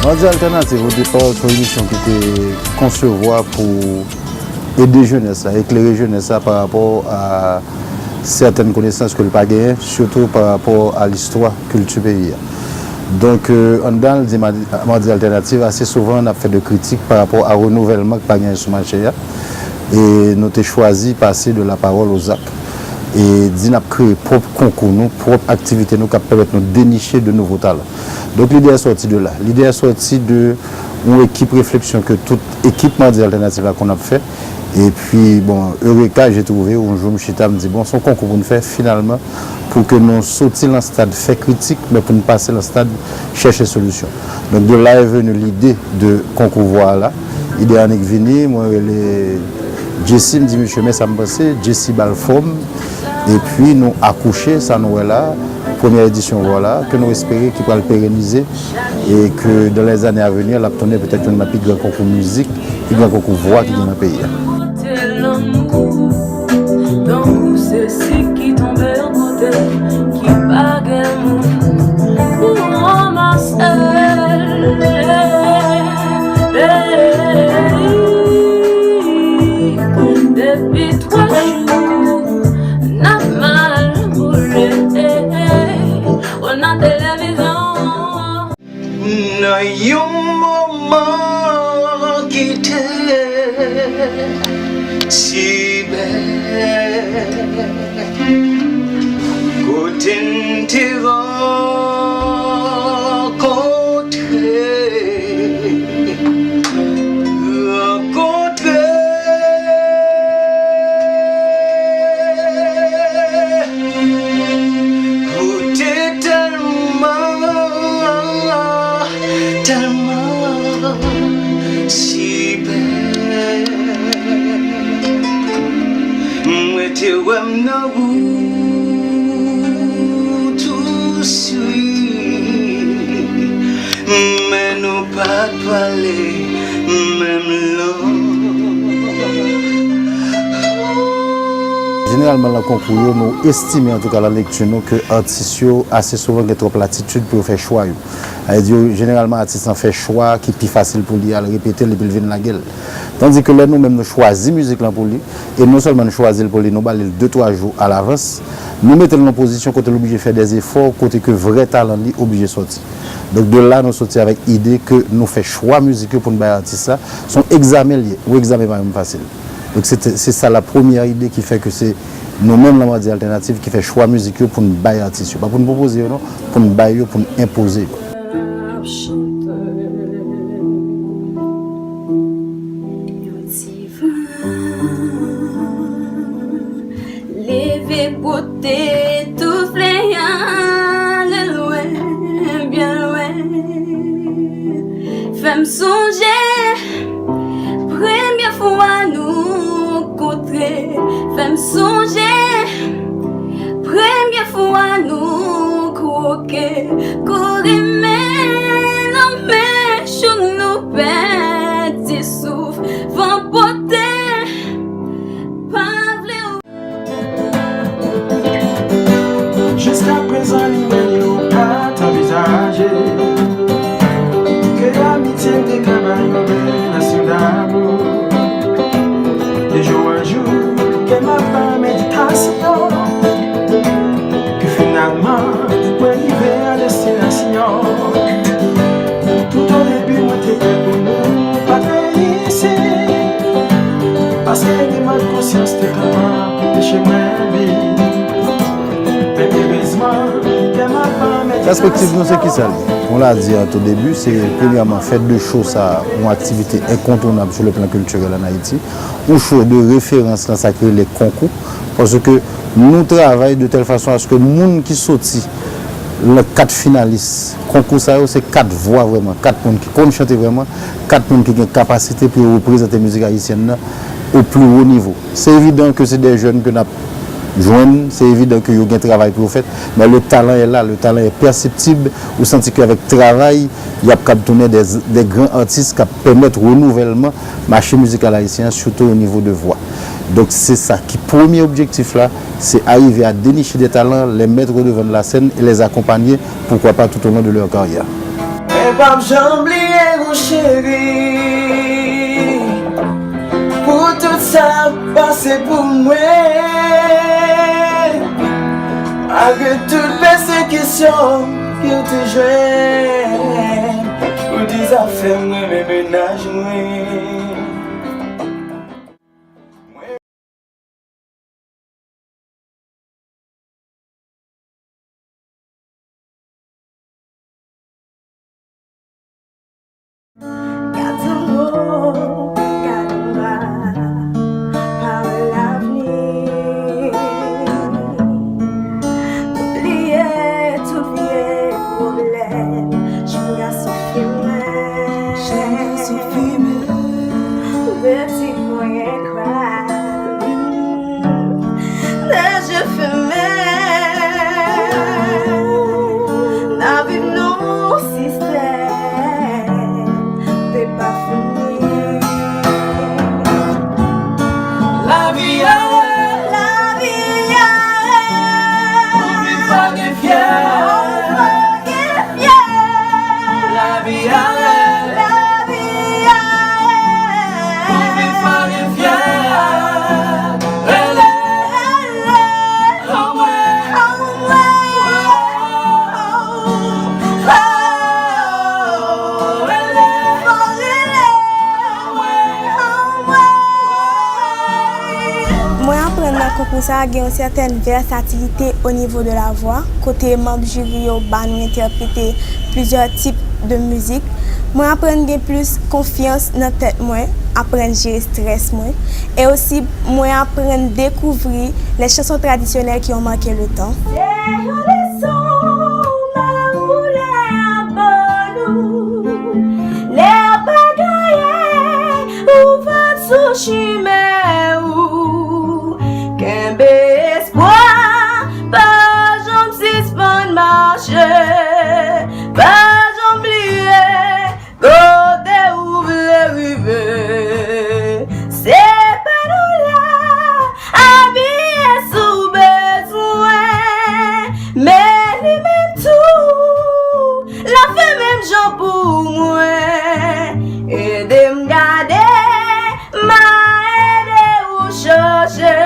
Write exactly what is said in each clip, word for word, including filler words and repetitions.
Mandi Alternative, o depa, se yon emisyon ki te konsevwa pou ede jenès la, eklere jenès la pa rapò a sètèn konesans ke l pa genyen, sitou pa rapò a listwa, kilti peyi a. Donk, euh, anndan l di Mandi, Mandi Alternative, ase souvan n ap fè de kritik pa rapò a renouvèlman k pa genyen sou mache a. E nou te chwazi pase de la parole aux actes. E di n ap kreye pwòp konkou nou, pwòp aktivite nou k ap pèmèt nou deniche de nouvo talan. Donk, lide a sòti de la. Lide a sòti de yon ekip refleksyon ke tout ekip Mandi Alternative la konn ap fè. Epi, bon, Eureka, j'ai trouvé, yon jou m chita, m di, bon, se yon konkou pou n fè, finalman, pou ke nou soti lan stad fè kritik, men pou n pase lan stad chèche solisyon. Donk, de là est venue l'idée de konkou vwa a la. Ide a annik vini, mwen rele Jesse, m di, mesye, men sa m panse, Jesse ba l fòm, epi nou akouche, sa nou wè la, premyè edisyon vwa la, ke nou espere ki pral perenize, e ke dans les années à venir, l ap tounen petèt youn nan pi gran konkou mizik, pi gran konkou vwa ki gen nan peyi a. Lanmou, lanmou se sik ki tonbe kote ki pa gen moun pou ranmase l. Depi twa jou, n ap mal boule. O nan televizyon. Nan yon moman ki te si bèl, kote n te rankontre, rankontre. Ou te tèlman, tèlman si bèl. Mwen te wè m nan ou touswit. Men nou pa t pale menm lang. Jeneralman, lan konkou yo, nou estime, antouka, lan lekti nou, ke atis yo ase souvan gen twòp latitid pou yo fè chwa yo. Sa vle di, jeneralman, atis lan fè chwa ki pi fasil pou li al repete l epi l vin lage l. Tandis que lè nou menm nou chwazi mizik lan pou li, e non sèlman nou chwazi l pou li, nou ba li l de twa jou alavans, nou mete l nan yon pozisyon kote l oblije fè des efforts, kote ke vrè talan li oblije sòti. Donk, de la, nou soti avèk ide ke nou fè chwa mizik yo pou n bay atis la. Se yon egzamen l ye. Yon egzamen pa janm fasil. Donk, se te, se sa la premyè ide ki fè ke se nou menm, Lanmadi Altènativ, ki fè chwa mizik yo pou n bay atis yo. Pa pou n pwopoze yo, non. Pou n bay yo, pou n enpoze yo. Leve pote tout flè ale lwen, byen lwen. Fè m sonje premye fwa nou kontre. Fè m sonje premye fwa nou kwoke. Kouri men nan men chouk nou pèdi souf. Van pote pa vle. Jiskaprezan li menm yo pa t anvizaje ke amitye m te ka bay yon relasyon damou. De jou an jou, kè m ap bay meditasyon, ke finalman mwen rive a destinasyon. Tout o debi mwen te kwè pou nou pa t reyisi, paske demwaz konsyans te kapab anpeche mwen viv. Men erezman, kè m ap bay meditasyon. Pèspektiv nou se kisa li? On l'a dit en tout début, se premyèman fè de show sa yon aktivite enkontounab sou le plan kiltirèl ann Ayiti, yon show de referans nan sa ki rele konkou, paske nou travay de tèl fason aske moun ki soti lan kat finalis konkou sa yo, se kat vwa vrèman, kat moun ki konn chante vrèman, kat moun ki gen kapasite pou yo reprezante mizik ayisyèn nan o pli wo nivo. Se evidan ke se de jèn ke n ap jwenn, se evidan ke yo gen travay pou yo fèt, men le talent est là, le talent est perceptible, ou santi ke avèk travay, y ap kab tounen de, de gran atis k ap pèmèt renouvèlman mache mizikal ayisyen an, sitou o nivo de vwa. Donk, se sa ki premye objektif la, se arriver à dénicher des talents, les mettre au devant de la scène et les accompagner, pourquoi pas tout au long de leur carrière. Mwen p ap janm bliye ou, cheri, pou tout sa w pase pou mwen. Malgre tout pèsekisyon ke w te jwenn, ou te sa fè m renmen mennaj mwen. Gad anwo, gad anba, pa wè lavni. Bliye tout vye pwoblèm, jèn gason fimen. Jèn gason fimen. Peti pwen. Nan je fimen, n ap viv nan sistèm depafini. Lavi a rèl. Lavi a rèl. Pou viv fò gen fyèl. Pou viv fò gen fyèl. Lavi a rèl. Lavi a rèl. Pou viv fò gen fyèl. Rele, rele, anmwe, anmwe, oh, oh, oh, rele, fò rele, anmwe, anmwe. Mwen aprann nan konkou sa a gen yon sètèn vèsatilite o nivo de lavwa, kote manm jiri yo ba nou entèprete plizyè tip de mizik. Mwen aprann gen plis konfyans nan tèt mwen, aprann jere estrès mwen, e osi mwen aprann dekouvri lè chanson tradisyonèl ki yon marke le tan. Se yon leson mawoulè ap ban nou, lè pa genyen ou vant sou chimen ou. Kenbe espwa, pa janm sispann mache, pa janm bliye kote ou vle rive. Se pa dola abiye si w bezwen, men li menm tou l ap fè menm jan pou mwen. Ede m gade, m a ede ou chèche.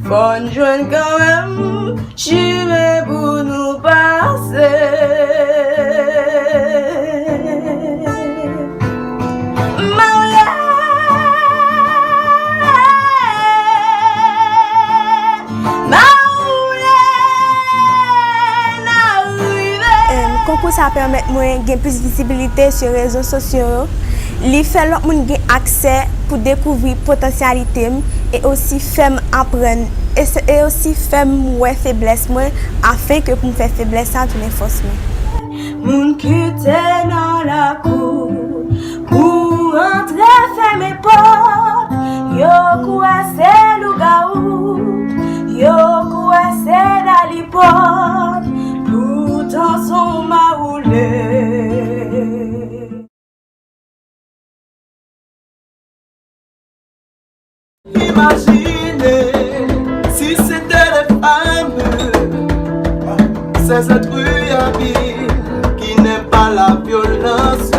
Fò n jwenn kanmenm chimen pou nou pase. Mawoulè, mawoulè, n a rive. Em, konkou sa a pèmèt mwen gen plis vizibilite sou rezo sosyo yo. Li fè lòt moun gen aksè pou dekouvri potansyalite m e osi fè m aprann, e se, e osi fè m wè feblès mwen, afen ke pou m fè feblès sa tounen fòs mwen. Moun ki te nan lakou pou antre fèmen pòt, yo kwè se lougawou, yo kwè se dalipòt, poutan s on mawoulè. Imaginez si c'était des femmes, ces êtres habiles qui n'aiment pas la violence.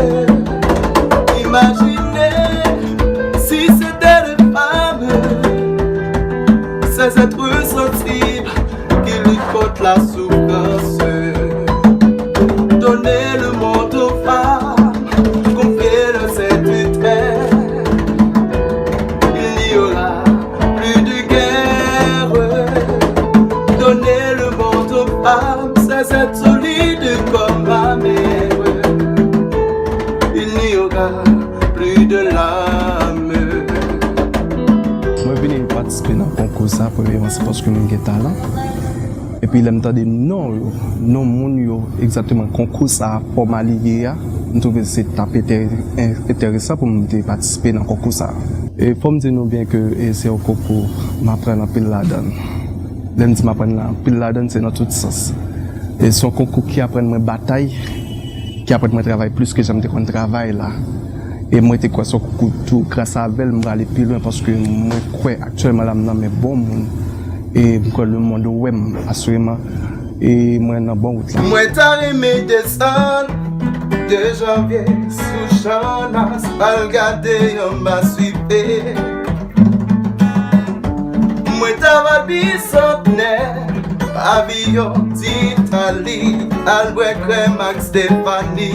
Imaginez si c'était des femmes, ces êtres sensibles qui lui portent la souffrance. Donner le monde aux femmes, confier-leur cette terre. Il n'y aura plus de guerre. Donner le monde aux femmes, ces êtres solides comme ma mère. Il n'y aura plus de larmes. Mwen vini patisipe nan konkou sa, premyèman, se paske mwen gen talan. Epi lè m tande non yo, non moun yo, egzakteman konkou sa a, fòma li ye a, m twouve se t ap enterè-, en-, enteresan pou m te patisipe nan konkou sa a. E fò m di nou byen ke, e, se yon konkou m aprann anpil ladan l. Lè m di m aprann anpil ladan l, se nan tout sans. E se yon konkou ki aprann mwen batay, ki aprann mwen travay plis ke jan m te konn travay la. E mwen te kwè se yon konkou tou, gras avè l, m prale pi lwen paske mwen kwè aktyèlman la m nan men bon moun. E m kwè lemonn wè m, asireman. E mwen nan bon wout la. Mwen ta renmen desann De janvye sou Channas, al gade yon maswife. Mwen t ap al Bisantnè, aviyon Ditali, al bwè krèm ak Stefani.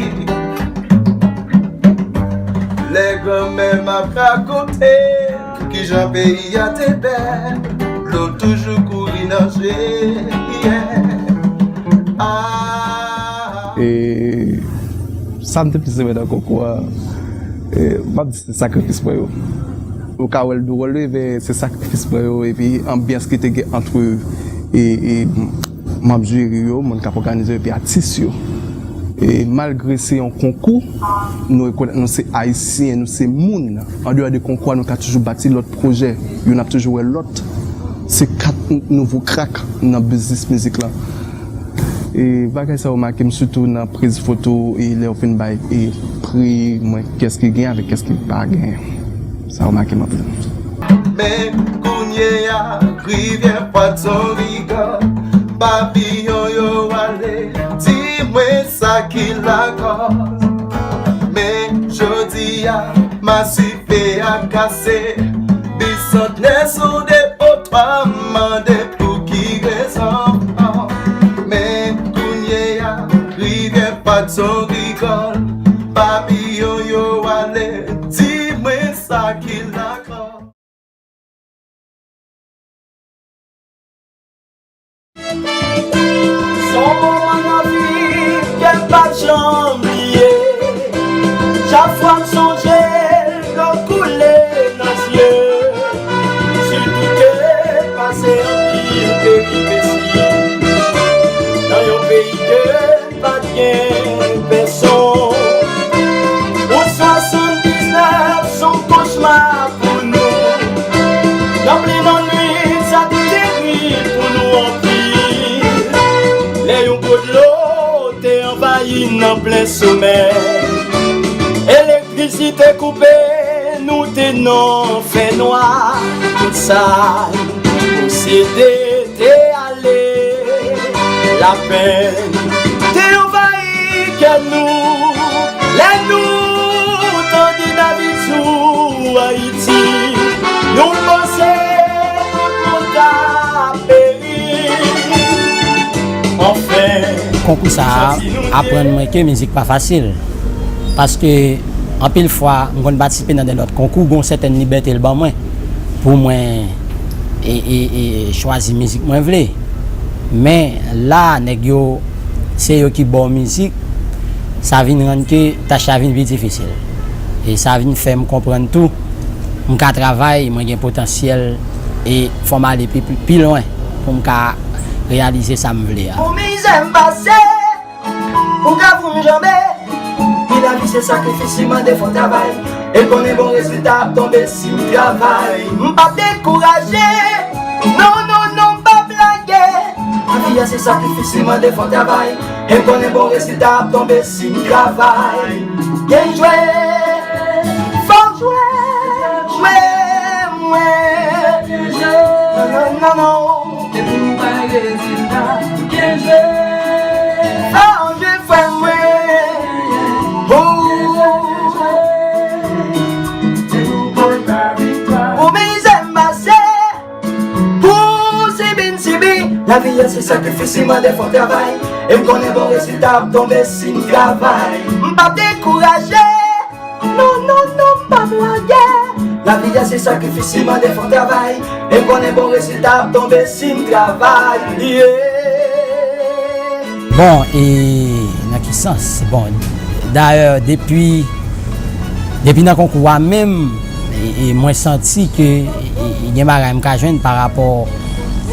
Lè granmè m ap rakonte kijan peyi a te bèl, dlo toujou kouri nan je. Yeah. Ah. E sa m te plis renmen nan konkou a, e, m ap di se sakrifis mwen yo. Ou ka wè l dwòl, wi, men se sakrifis mwen yo, epi anbyans ki te gen ant, e, e, manm jiri yo, moun k ap òganize yo, epi atis yo. E malgre se yon konkou, nou rekonèt nou se Ayisyen, nou se moun. Andeyò de konkou a, nou ka toujou bati lòt pwojè. Youn ap toujou wè lòt. Se kat n-, nouvo krak nan biznis mizik lan. E bagay sa yo make m sitou nan priz foto, e lè yo fin bay, e, pri, mwen, kiyès ki genyen avèk kiyès ki pa genyen. Sa yo make m anpil. Men kounye a, rivyè fwad son rigòl, papiyon yo ale, di mwen sa ki lakòz. Men jodi a, maswife a kase, Bisantnè sou depotwa, m mande pou ki rezon. Men kounye a, rivyè fwad son rigòl, papiyon yo ale, di mwen sa ki lakòz. Son moman nan vi m ke m p ap janm bliye. Chak fwa m sonje l, dlo koule nan zye. Sitou ke pase anpil peripesi nan yon peyi ke pa t gen pèsonn. Wout swasanndiznèf s on kochma pou nou. Nan plen lannwit, sa te terib pou nou anpil. Lè yon gwo dlo te anvayi n nan plen somè. Elektrisite koupe, nou te nan fènwa. Tout sa n posede te ale. Lapenn te anvayi kè nou lè nou tande David sou Ayiti. Nou panse tout moun t ap peri. Anfen, konkou sa a aprann mwen ke mizik pa fasil. Paske anpil fwa, m konn patisipe nan de lòt konkou, gon sètèn libète l ban mwen pou mwen e, e, e chwazi mizik mwen vle. Men la, nèg yo, se yo ki ba w mizik, sa vin rann ke tach la vin pi difisil. E sa vin fè m konprann tou, m ka travay, mwen gen potansyèl, e fò m ale pi, pi, pi lwen pou m ka reyalize sa m vle a. Pou mizè m pase, pou gravou m janbe, wi, lavi se sakrifis, li mande fò travay. E m konnen bon rezilta ap tonbe si m travay. M p ap dekouraje, non, non, non, m p ap lage. Lavi a se sakrifis, li mande fò travay. E m konnen bon rezilta ap tonbe si m travay. Byen jwe, fò jwe, jwe, mwen. Non, non, non, non. E pou nou bay rezilta, byen jwe. Fò jwe, frè mwen. Oh. Pou mizè m pase, pou sibi n sibi. Lavi a se sakrifis, li mande fò travay. E m konnen bon rezilta ap tonbe si n travay. M p ap dekouraje. Non, non, non, m p ap lage. Lavi a se sakrifis, li mande fò travay. E m konnen bon rezilta ap tonbe si m travay. Yeah. Bon, e nan ki sans? Bon, dayè, depi, depi nan konkou a menm, e, e mwen santi ke, e, e gen bagay m ka jwenn pa rapò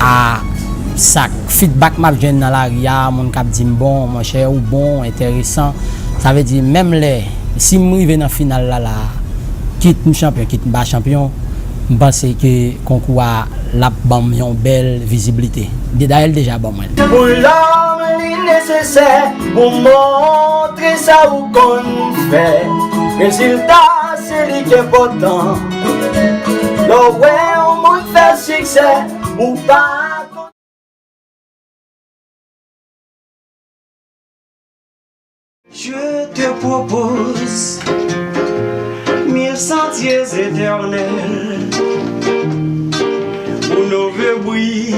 a sa, feedback m ap jwenn nan lari a, moun k ap di m, "Bon, monchè, ou bon, enteresan." Sa vle di, menm lè, si m rive nan final la, la, kit m chanpyon, kit m pa chanpyon, m panse ke konkou a, l ap ban m yon bèl viziblite. De-, dayè, l deja ban mwen l. Pou lòm, li nesesè pou montre sa ou konn fè. Rezilta, se li ki enpòtan. Lè w wè yon moun fè siksè, ou pa konn. Je te propose mille sentiers éternels où nos voeux brillent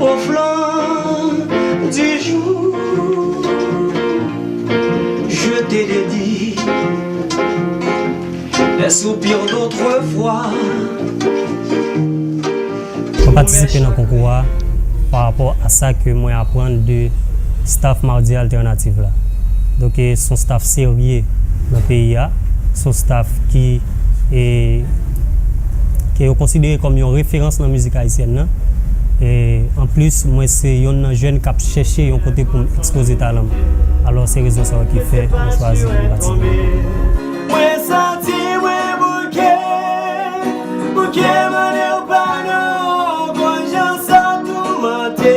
au flanc du jour. Je te dédie les soupirs d'autrefois. Mwen patisipe nan konkou a pa rapò a sa ke mwen aprann de staff Mardi Alternative la. Donk, e, se yon staff serye nan peyi a. Se yon staff ki, e, ke yo konsidere kòm yon referans nan mizik ayisyèn nan. E, anplis, mwen se yonn nan jèn k ap chèche yon kote pou m ekspoze talan m. Alò, se rezon sa yo ki fè mwen chwazi pou m patisipe nan konkou a. Mwen santi mwen bouke, bouke mande w padon, konn jan sa toumante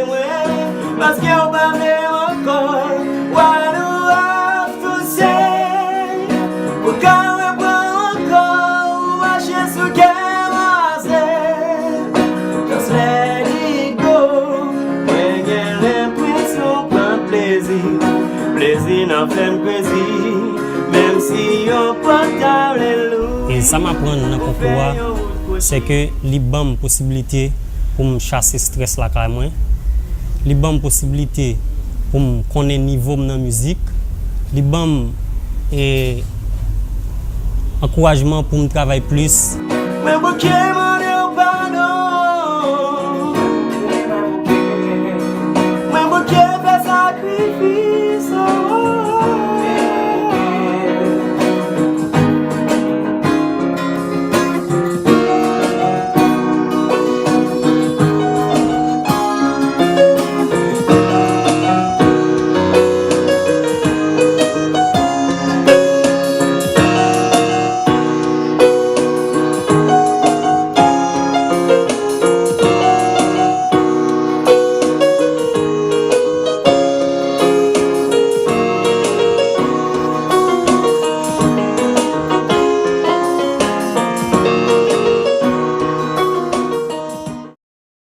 mwen, paske w pa vle ankò, why do I have to say, ou ka reprann ankò, ou mache sou kè raze, just let it go, mwen gen lenpresyon pran plezi, plezi nan fè m krezi. Menm si yo pa ta vle louche. E sa m aprann nan konkou a, se ke li ban m posiblite pou m chase strès lakay mwen. Li ban m posiblite pou m konnen nivo m nan mizik. Li ban m, e, ankourajman pou m travay plis. Mwen bouke,